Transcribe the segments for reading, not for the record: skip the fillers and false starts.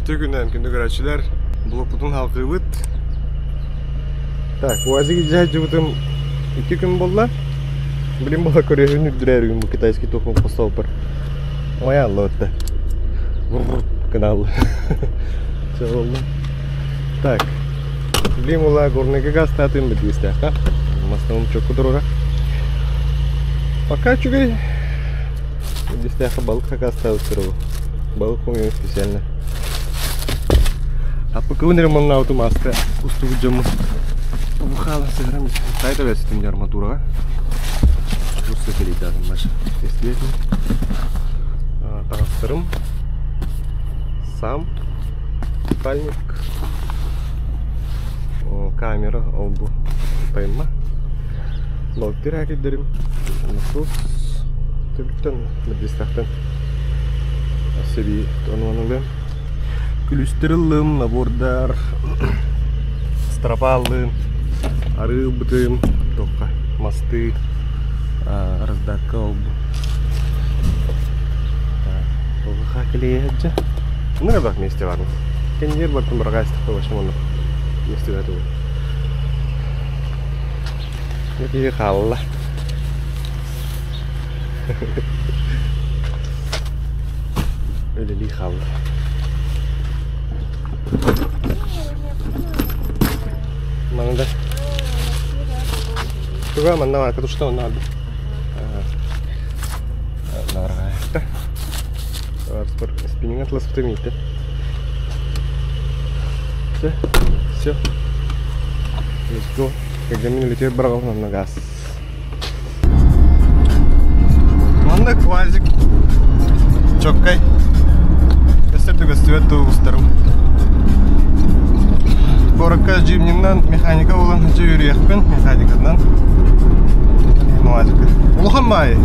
Үтүө күнүнэн күндү көрөөччүлэр! Блокпутун халҕыыбыт. Так, УАЗик илдьэ сылдьыбытым икки күн буолла. Билим була көрүөһүн үрдүрээригин бу китайский тухум хостооппар. Моя алла отта. Гынаалла. Чэ болла. Так. Билим ула горныйга гастаатым битиистээххэ. Мастаным чокку турура. Пока үчүгэй. Дистээххэ балык сакаастаабыт туругу. Балык хомуйан специально. Аппыкыбын ремоннаабытым ааста устубут дьоммун. Бу хаалан сыһырам сайт эбэстим арматураҕа. Русская кэлийтаатым баш. Естественно. Таҥастарым. Сам. Спальник. Камера ол бу тайма. Балыктыыр хакердэрим. Насос. Түбүттэн, Мэддистахтан сэби онуонулыам. Күлүстэр ыллым, набордар, стропа ыллым, арыы ылбытым, туохха мастыы, раздатка ол-бу. Туохха килиэһэ дьэ. Ну, элбэх миэстэ бар. Кэннигэр бартым быраҕаастахпа вообще оннук миэстэ тугу. Киһи хаалла. Үлэлии хаалла. Манна Туга манна бар, катушта онно алды. Нарҕаайта. Спиннинг атласпытым иитэ. Все, все. Let's go. Когда мен үлэтигэр бараҕын онно газ. Манна квазик чоккай. Өстөр көстүбэт туустарым. Куоракка джимнинан механика булан хача үөрүйэхпин механикатынан. Улахан баай.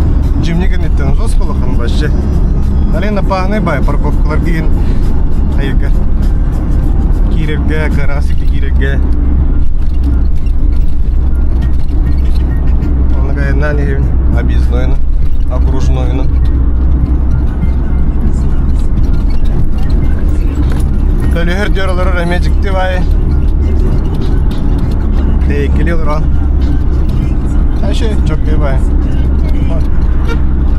Джимни кэнниттэн жестко улахан вообще. Арена паһынай баай парковкалар киин хайырга. Киирэргэ, гараж киирэргэ. Онно айаннаан иһэбин объезднойну, окружнойну. Көлөһөр диэр олорор эмиэ дьикти баайы. Тэйкили олорон. Вообще чөккөй баайы.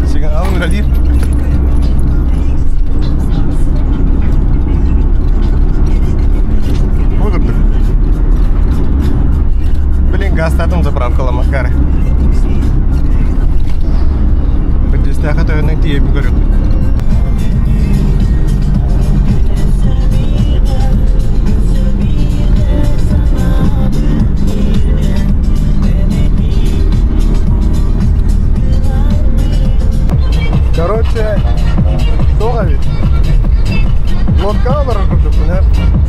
Сигналым үлэлиир. Бу курдук. Блин, газтаатым заправкаламаккары. Бирдистээхэ төһөнөн тиийэбин көрүөхпүт. Короче, туох эбит? Лодкаҕа олорор курдукпун эр.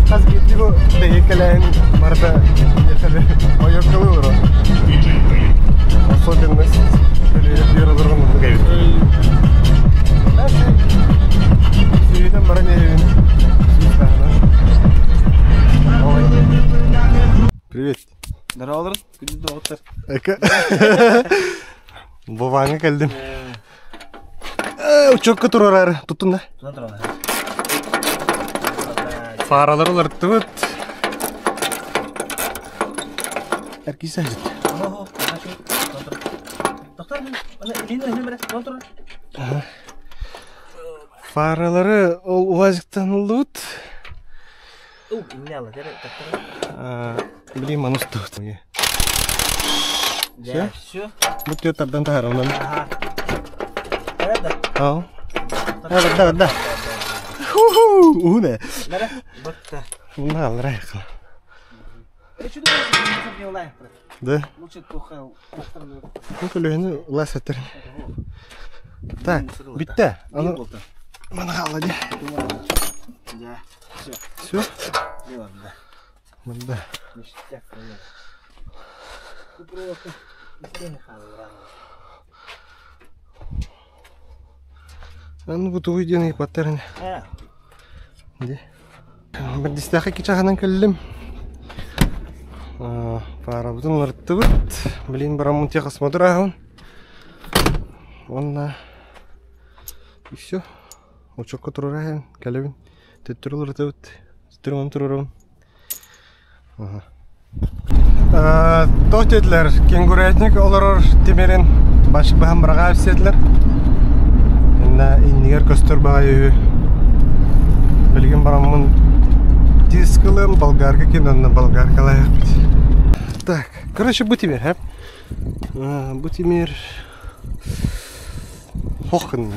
Хас биирдии бу тэйиэккэлээһин барыта ойуоккалыы олорор. Особенность биир олорон оннук эбит. Сүүтэн баран иһэбин. Привет. Здорово, күндү доҕоттор. Эке. Вованга кэлдим. Учетка турарары туттун да. Фаралар уларыттыбыт. Эркисе сылдьыт. Фаралары ол УАЗиктан ыллыбыт. Блин, манус тут. Все? Все. Бу түө тардан таһаарынан. Аа. Да, да, да. Ху-ху, уне. Мына алрайық. Да. Ну, көлөһүнү ылас этер. Так, бүтте. Аны маны хаалла дии. Все? Мында. Аны бутугуй диэн ыйпаттар Ди. Бэрдистээхэ кичаһынан кэллим. Паарабытын уларыттыбыт. Блин, бараммын техосмотр ааһабын. Уонна и все. Учетка турар кэлэбин. Төттөрү уларытабыт. Төттөрү онон туруорабын. Тоҕо диэтилэр, кенгурятник олорор тимирин баһан быраҕаап сиэтилэр. Инна иннигэр көстөр баҕайы үһү. Билигин бараммын диск ылыам, болгарка кинонна болгаркалаайахпыт. Так, короче, бу тимир, һэ? Бу тимир хох гынна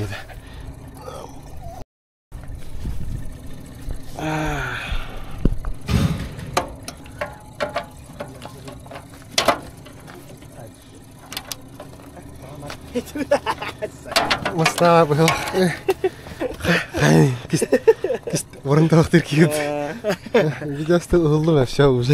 Мастаа быһыл Орын табақтыр киіп. Видеосы уһуллум все уже.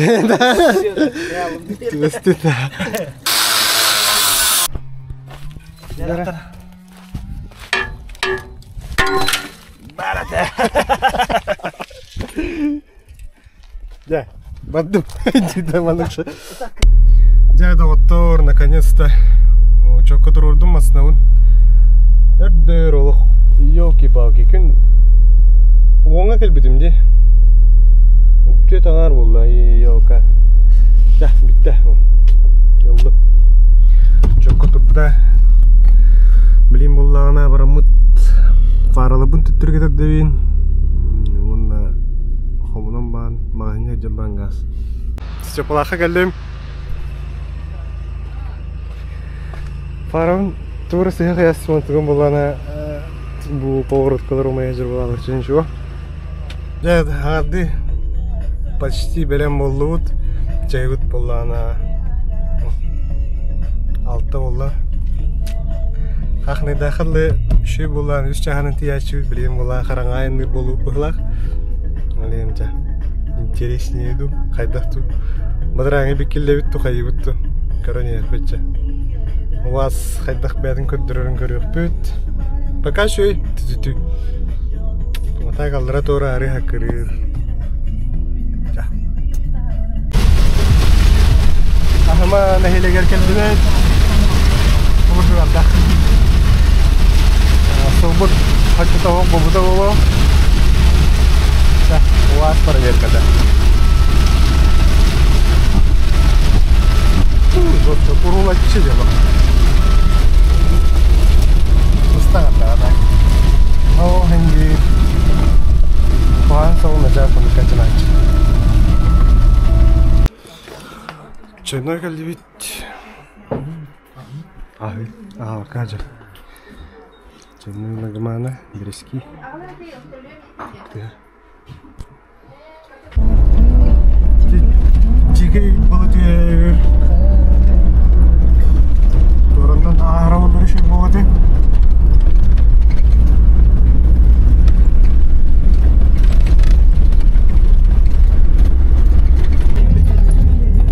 Дьэ, бардым. Дьэ, маннык Дьэ, доҕоттоор, наконец-то учёкка туруордум массыынабын. Өрдөр олох елки-палки күн уоҥҥа кэлбитим дии. Үтүө таҥаар буолла, елка. Дьэ, бүттэ. Ыллым. Учёкка турда. Билим буоллаҕына бараммыт фараларбын төттөрү кэтэрдэбин уонна хомунан баан маҕаһыыҥҥа илдьэн баран гаас. Степлаха кэллим. Фарабын туора сыһа хайас тугун буллана бу повороткалар умайа дьурбалаалар ничего. Дьэ, хаарды почти бэлэм буоллубут. Чайбыт буоллаҕына алта буолла. Хахныйдаахаллы үчүгэй буоллаан үс чааһынан тиийээччибит билигин буоллаан хараҥа айанныыр буолуут быһыылаах. Алиэн ча интереснее ду хайдах ту бадарааҥы биккиллэбит ту хайыбыт ту көрөн иһиэхпит чэ. УАЗ хайдах бэйэтин көрдөрөрүн көрүөхпүт. Пока үчүгэй түтүтү. Так аллара туора арыы хаккырыыр. Аһыма нэһилиэгэр кэллибит. Бурдугарда. Сылбыт хаччыта оһох буолбута буолуо. УАЗ проверката. Курулаччы дело. Устаҕа Ол иһин Куһаҕан суоҕун мэлдьи хонукка дьанааччы. Чайной кэллибит. Аһыы, аһаабакка дьэ. Чайной нагымаана, бэрэски. Дьиикэй былытыыр туораннан ааһара олорор үчүгэй буолуо этэ.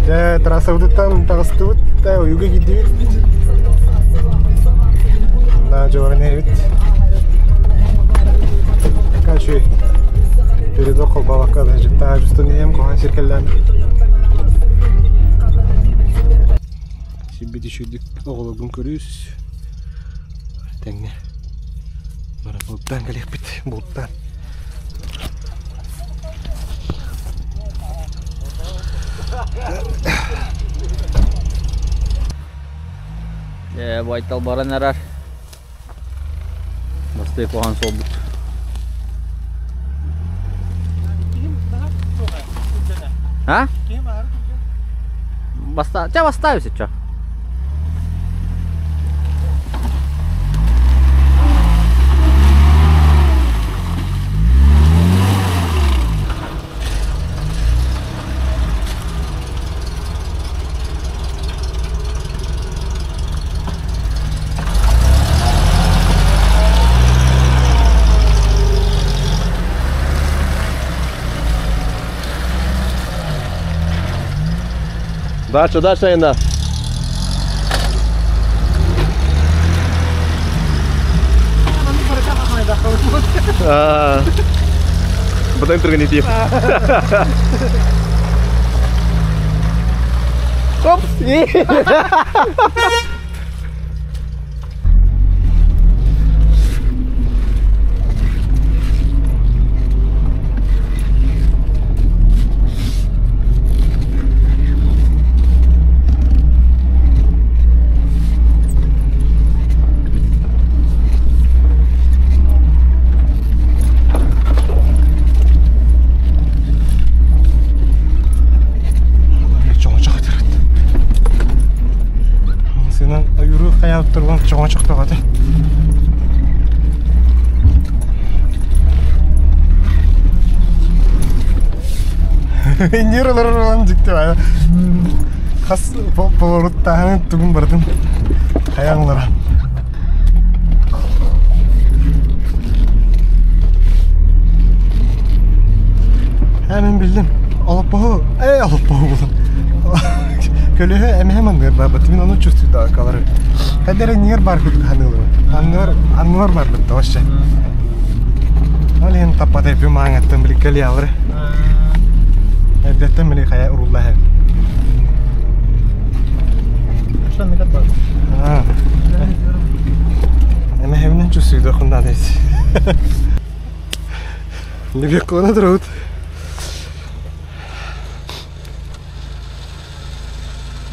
Дьэ, трассабытыттан таҕыстыбыт да ойууга киирдибит. На дьуоран эбит. Короче, передок холбообокко даже таһаадьыстан иһэм куһаҕан сиркэллээн сирбит үчүгдүк оҕолоргун көрүүс тэҥҥэ бара бултаан кэлиэхпит бултаан Ээ, байтал баран эрэр. Бастыы куһаҕан суолбут. А? Баста... Тебя поставить что? Дальше, дальше, Инна. Бытын түрген етейік. Опс! Чоҥочох бөҕөтө. Иннир олорор olan дьикти баҕайы. Хас поворуттааһын тугун барытын хайаҥлара. Һэ мин биллим. Олоппоһу, ээ олоппоһу булан. Көлөһө эмэһэ манныгар барбыт. Мин ону чувствую да калары. Хәдер нигер бар курдук ханыылар. Аннылар, аннылар барбыт да вообще. Ол иһин таппат эппи мааңаттан били кэлиалары. Эрдэттэн били хайа урулла иһэр. Аа. Эмэһэбинэн чувствую хундаан эт. Небеккона турабыт.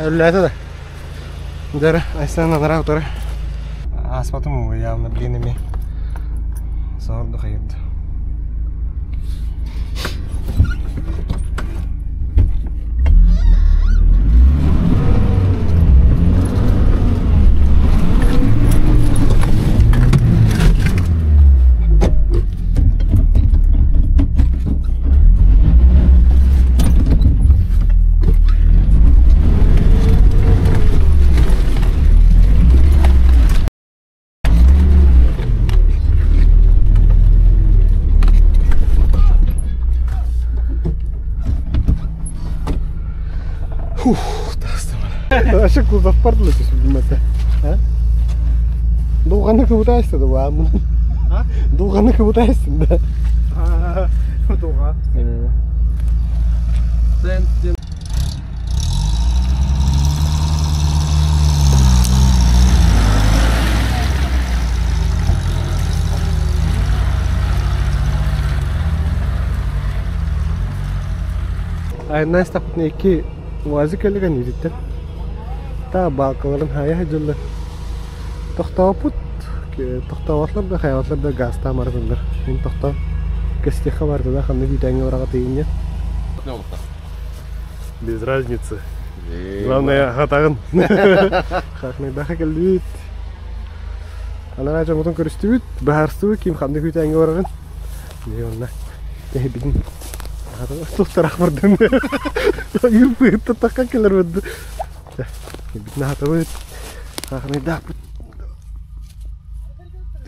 Өллөөтө да. Дьэ Айсан анараа утары. Ааспатым явно блин эми. Сорду хайырды. Фух, Ашык кузов бардылы түсүп А? Дулганы кыбытайсың да бу. Дулганы кыбытайсың да. Дулга. Айнаас таппытын икки УАЗик кэллигэн үтүттэр. Та баалкаларын хайа сылдьаллар. Тохтооппут, тохтооботлор да хайаботлор да газтаан барытыллар. Мин тохтоон кэстиэххэ барда да ханнык үүтээҥҥэ бараҕа тиийинньэ. Без разницы. Главное, хатаҕын. Хахнайдаха кэллибит. Анараа дьоммутун көрүстүбүт, быһаарыстыбыт ким ханнык үүтээҥҥэ барарын. Дьэ онно тэһибитин туттарах бардым. Ыырбыыт тахха кэлэр барды. Кэлбитин аһатабыт. Хахнайдаахпыт.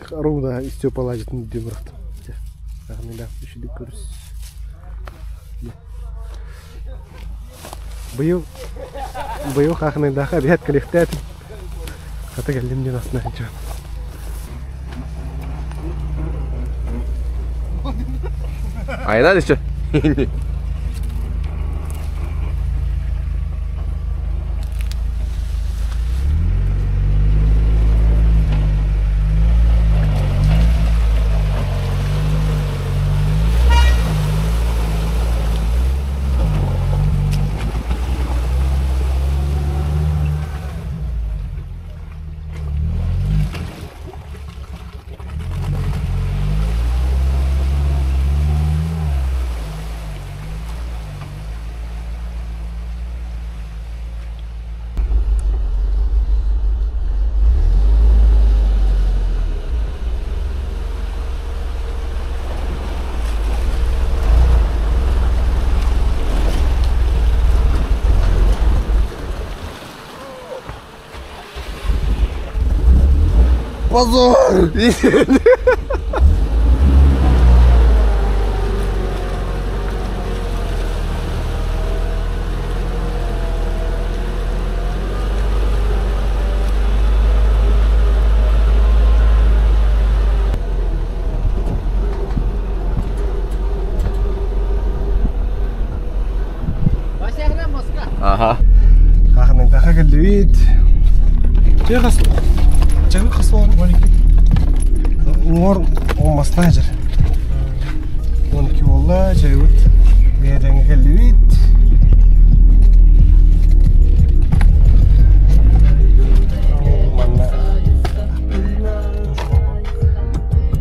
Ровно Степа лазит дии бырахтым. Хахнайдаахпыт үчүгэй көрүс. Быйыл быйыл хахнайдаахха эбиһэт кэлиэхтээтим. Хата кэллим диэн астына сылдьабын. Айнан еще. Позор! Ага. Хахнайдаха кэллибит. Чэ хас чэ хас Уҥуор уҥмастаах дьэр. 12 буолла, чайбыт биэтэҥҥэ кэллибит. Манна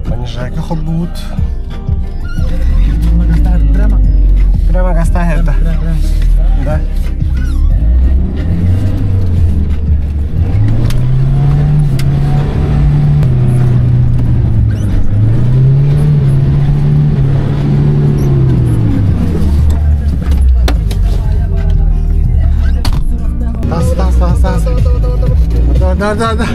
понижайка холбуут. Прямо гастаах это. Да. Да, да, да.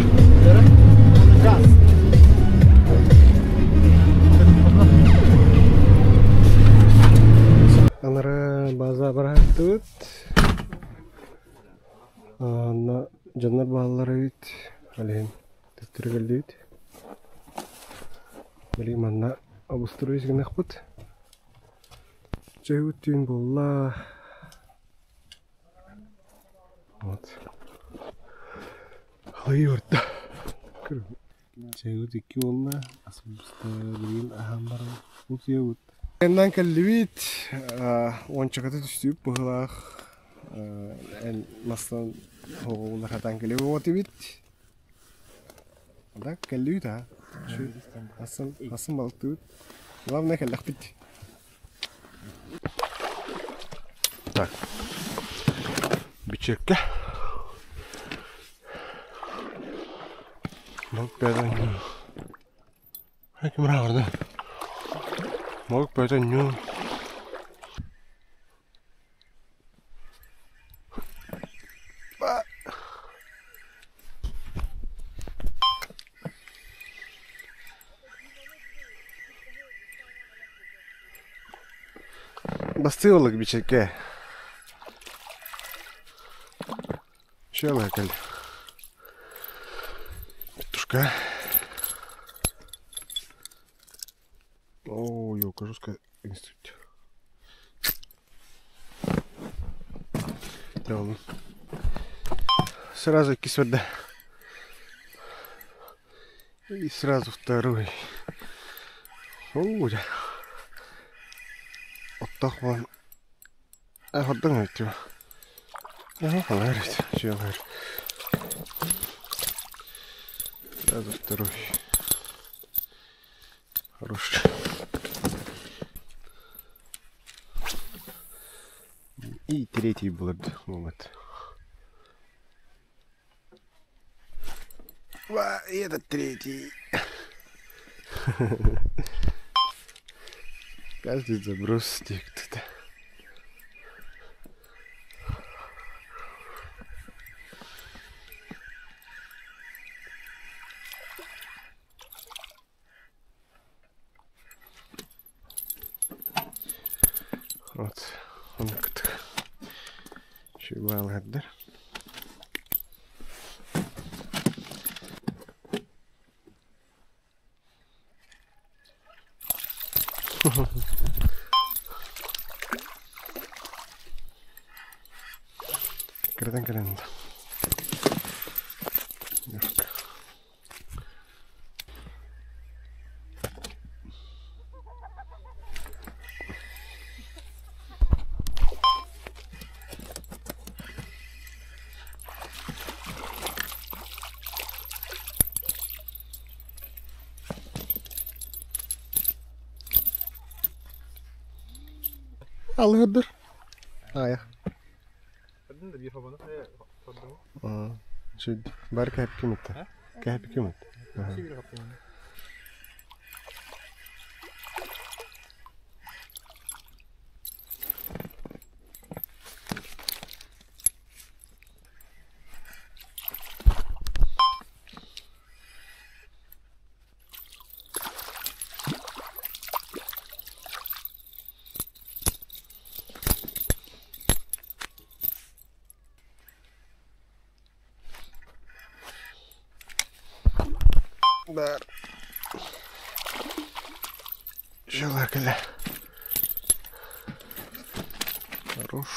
Анара база барахтыбыт. Анна дьоннор бааллар эбит. Алин төттөрү кэллибит. Билигин манна обустроить гынахпыт. Чөйбүт түүн буолла. Вот. Халыйы барда. Чайбыт икки буолла. Асыбыста билигин аһаан баран утуйабыт. Эннан кэллибит. Уончаката түстүбүт быһыылаах. Эн мастан оҕолор хатаан кэлиэ буолбут Так, кэллибит аа. Асын, асын балыктыбыт. Главное кэллэхпит. Так. Бичекке. Балык бэйдэн Ким ыраҕырда? Балык бэйдэн Бастыы олук бичэкэ. Шелла кэл. Петушка. О, елка жесткая институт. Сразу кисвода. И сразу второй. О, Оттох вон. Хордон өттү. Сразу второй. Хороший. И третий был момент. И этот третий. Каждый заброс стик тут. Вот, оннук Үчүгэй Кырдан кэлэн Алыгырдыр. Ая. Бар кәп кимитте. Кәп кимитте. Бар. Желательно. Хорош.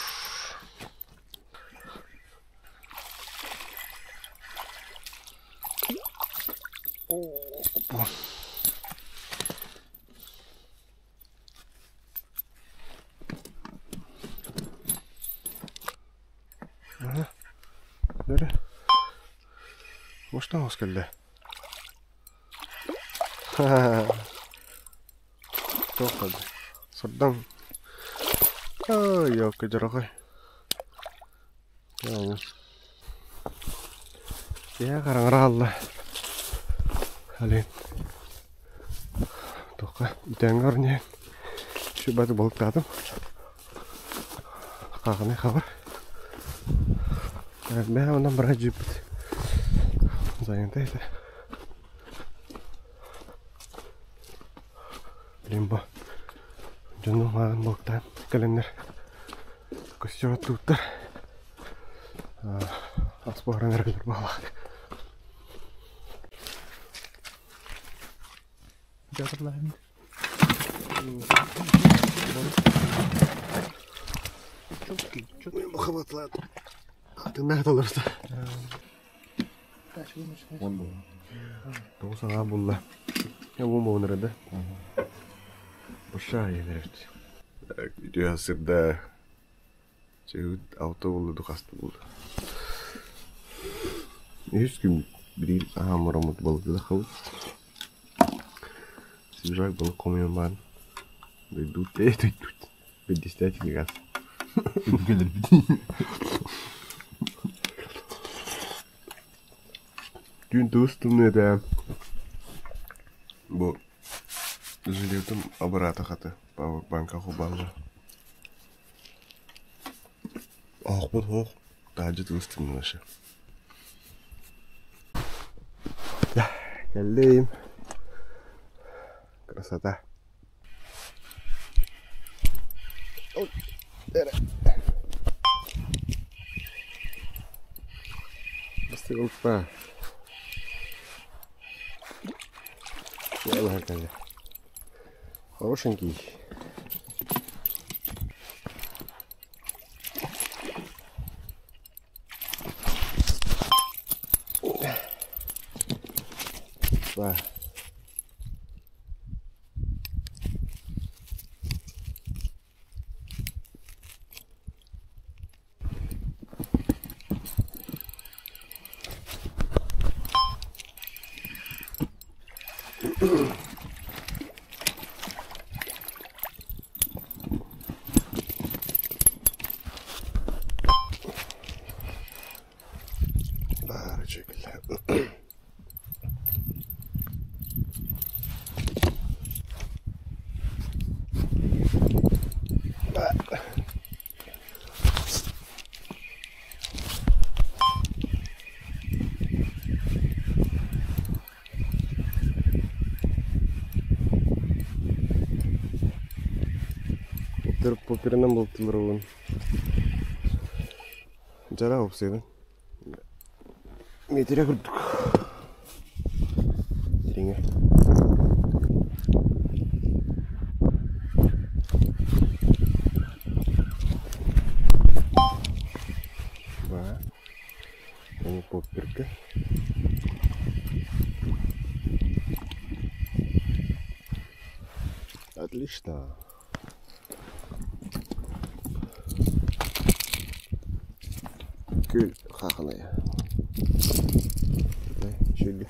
Опа. Ага. Бері. Может, келді. Тоқады. Сырдан. Ай, ёлка, дорогой. Я қараңыра алла. Алин. Тоқа, үтәңгір не. Шүбәті балықтадым. Қағыны хабар. Бәрі ондан бір жіпіт. Занято это. Лимбо. Дьонум мааҕын балыктаан кэлэннэр костер оттубуттар. Ас буһаран эрэллэр баҕалаах. Тоҕус аҥаа булла. Уум буолан эрэ да. Большая эбит. Үтүө сырда Чэбит алта буолла ду хаста буолла. Үһүс күн биир аһаан бараммыт балыгы хабыт. Свежак балык хомуйан баран дойдубут дойдубут биирдэстээх газ. Түүн туус тымныы этэ. Бу жилетым абыраата хата пауэрбанка холбоон Оһохпут суох, таһырдьа тыас тымныышы. Кэллим. Красота. Бастыгылпа. Хорошенький. Да. Баара үчүгэй. Поперынан бултулар угун. Жара опсыйбын. Метре курдук. Дириҥэ. Ба. Ол попперка. Отлично. Күл хаханай. Үчүгэй.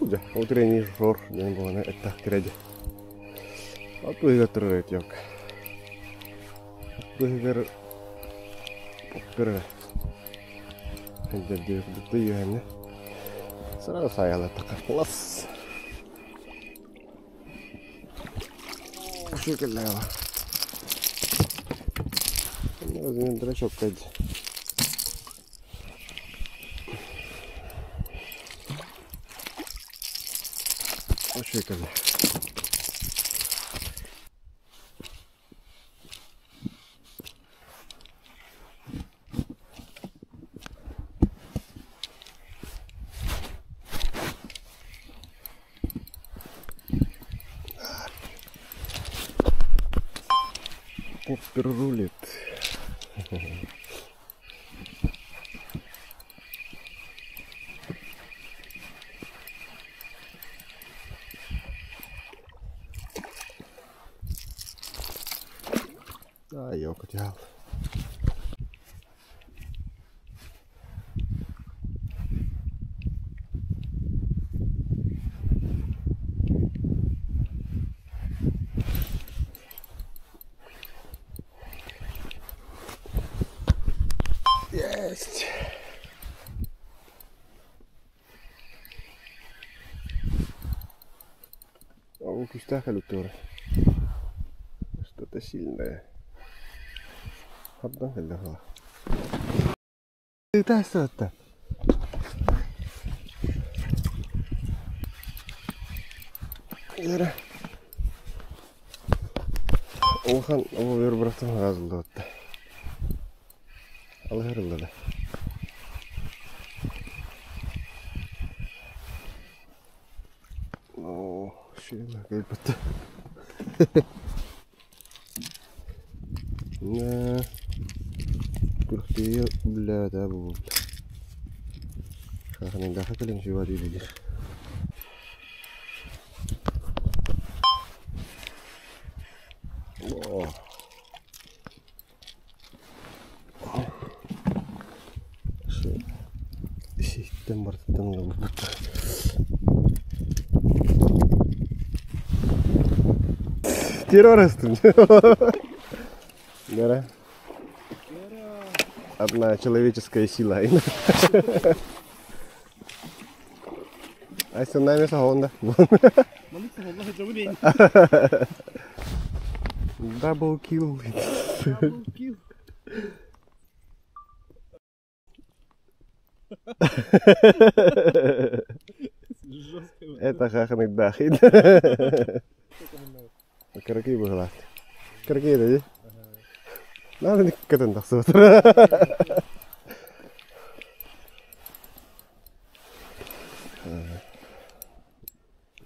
Дьэ, утренний жор диэн буолан эттэхтэрэ дии. Аттыгар турар этиок. Аттыгар поппер үһэннэ. Сразу саайалаттахха класс. Шикеллээҕэ. Драчокка дии. Шикеллэ. Поппер рулит. А, ёкотял. Ол күүстээх кэлбит Что-то сильное. Хабдан кэллэ хала. Тыытаастаатта. Эрэ. Улахан ол өр бырахтан хаазыллыбатта. Алыһырыллада. Оо, шина кэлбит. Күрхтиэ үллээбэтэ буолла. Хаханайдаха кэлин сүбэ диир. Оо. Ситтен бартыттан ылбыт. Террористым. Гора. Одна человеческая сила. Ай, нами сахонда. Double kill. Double kill. Это хаханык дахин. Кыракый быһылаат. Кыракый да Надо көтөн тахсыбыт.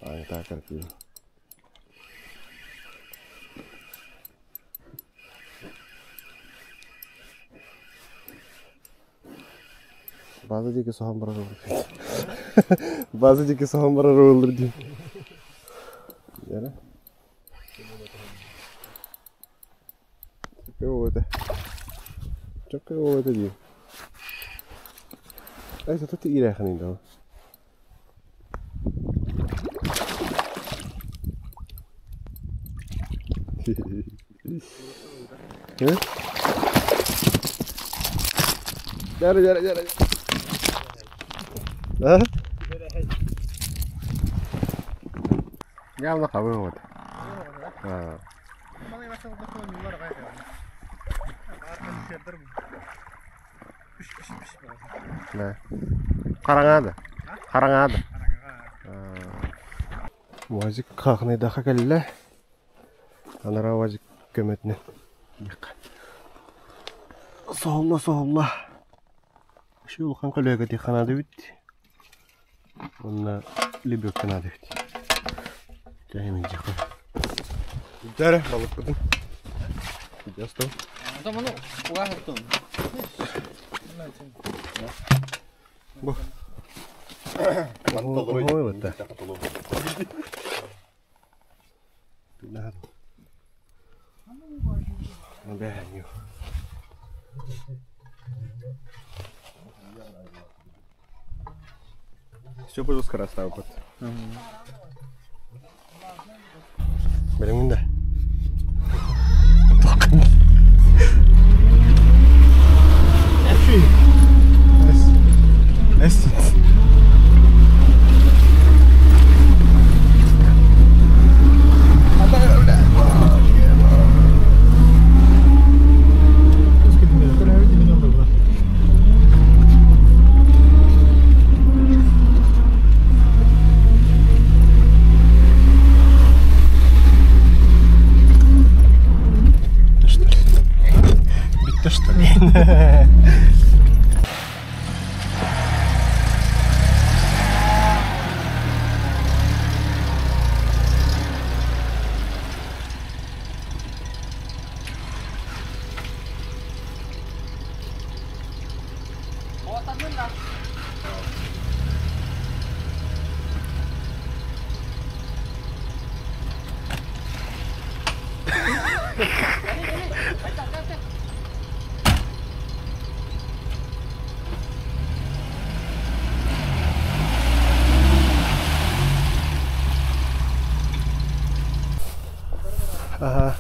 Ай, так кыракый. База диэки соһон барар База диэки соһон барар уоллар дии. Яра. Чөкө это. Чөкө это дии. Ай, зато ты ирэхэнин да. Jara, jara, jara. А? Явно хабы вот. А. Да. Қараңады. Қараңады. Уазик қақынайдақа кәлі. Анара уазик көмөтүнэн. Соһулла, соһулла. Şu улахан көлөгө тиханады бит. Онна лебедканады бит. Жаймен жакын. Дәрі, балык бутун. Жастау. Там ону угаһыттын. Бу. Ой, вот так. Бәһән Все буду скоростав вот. Берем да. Эс. Битте что ли? Ага.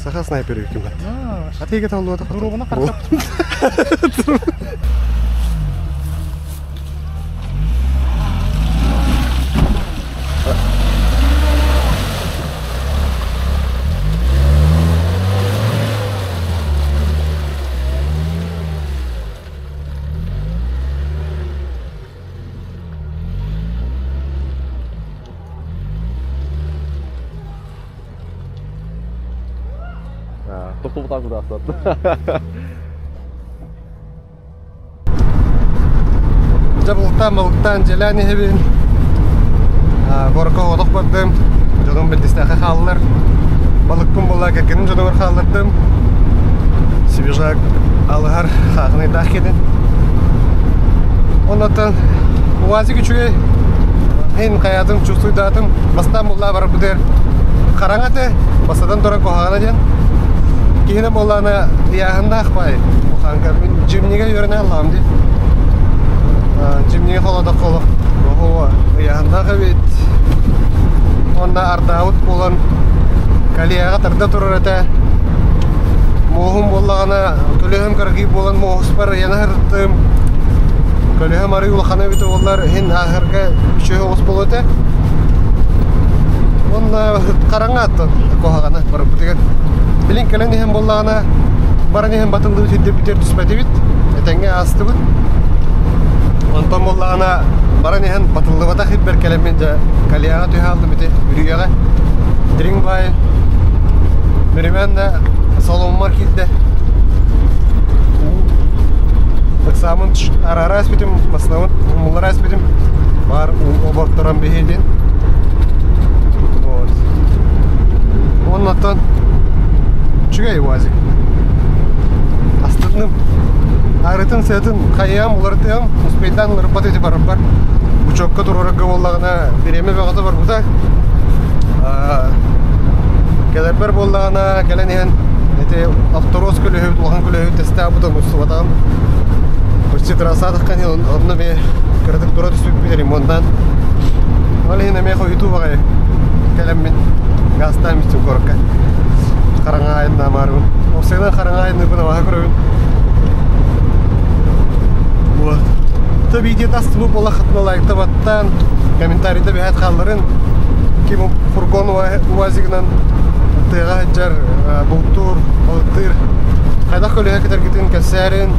Саха снайпер үкүм бат. Атыыга толлуота. Дуругуна харсап. Тохтубутан кудаастат. Дьэ бултаан балыктаан дьиэлээн иһэбин. Куоракка оҕотох бардым. Дьонум бэлдистэхэ хааллар. Балыкпын буолла кэргэним дьонугар хааллардым. Свежак алыһар хаахынайдаах киһитин. Оннуттан УАЗик үчүгэй. Ин хайаатым чувствуйдаатым. Бастаан буллаа барарбытыгар хараҥа этэ. Бастатан туран куһаҕана диэн. Киһинэ буоллаҕына ыйааһыннаах баай. Буханка мин Джимнигэ үөрэнэ аллаам дии. Джимнигэ холодох холох. Оһо ыйааһыннаах эбит. Уонна ардаабыт буолан колеяҕа тарда турар этэ. Муоһум буоллаҕына көлөһөм кыракый буолан муоһуспар ыйана сырыттым. Көлөһөм арый улахана эбитэ буоллар иһин ааһарга үчүгэй оҕус буолуо этэ. Уонна хараҥа аттан куһаҕана барбытыгар. Билин кэлэн иһэн буоллаҕына баран иһэн батыллыбыт сирдэрбитигэр түспэтибит. Этэҥҥэ аастыбыт. Онтон буоллаҕына баран иһэн батыллыбатах ирбэр кэлэммин дьэ колеяҕа түһэ алдым ити үрүйэҕэ. Дириҥ баай Мүрүмэн да саломмар киирдэ. Ыксаамын араара эспитим, массыынабын умуллара эспитим. Баар уу оборторон биһиэтин. Вот. Оннотон үчүгэй УАЗик. Астынным. Арытын сыатын хайыам, уларытыам, успейдаан уларыппат ити барарбар. Учокка туруорарга буоллаҕына бириэмэ бөҕөтө барбыта. Кэлэрбэр буоллаҕына кэлэн иһэн ити авторос көлөһүбүт, улахан көлөһүбүт тестаабытын устубатаҕым. Почти трассатаххан онно эмиэ кыратык тура түспүппүт ремонтаан. Ол иһин эмиэ хойутуу баҕайы кэлэммин газтаан бүттүм куоракка. Хараҥа айаннаамаарыбын. Уопсайынан хараҥа айанныырбын абаһа көрөбүн. Вот. То видео тастыбы буола хатына лайкта баттаан, комментарийда бэһэт хаалларын ким фургон УАЗигынан тыаҕа сылдьар, бултуур, балыктыыр хайдах көлөһө кэтэргитин кэпсээрин,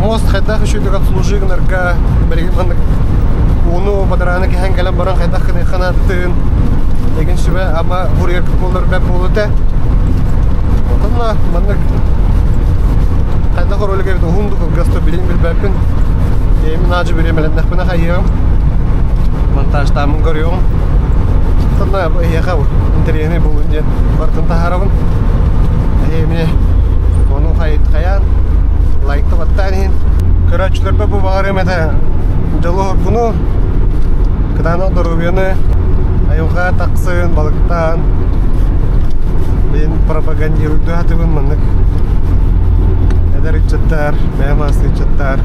мост хайдах үчүгэйдик обслужи гынарга билигин маннык ууну бадарааны кэһэн кэлэн баран хайдах гыныахха наадатын эгин сүбэ ама курьер буолар бэп буолуо этэ. Онно маннык хайдах ролик эбит уһун кылгас да билин билбэппин. Эми наадьы бириэмэлэннэхпинэ хайыам. Монтажтаамын көрүөҕүм. Онно эһиэхэ интэриэһинэй буолун диэн барытын таһаарабын. Эми ону хайаан лайкта баттаан иһин. Көрөөччүлэрбэ бу баҕарыам этэ дьолу-соргуну, кытаанах доруобуйаны, айылҕа тахсын, балыктаан, мин пропагандируйдуу сатыыбын маннык эдэр ыччаттар, бэйэм ааспыт ыччаттар.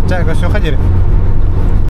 Чэ, көрсүөххэ диэри.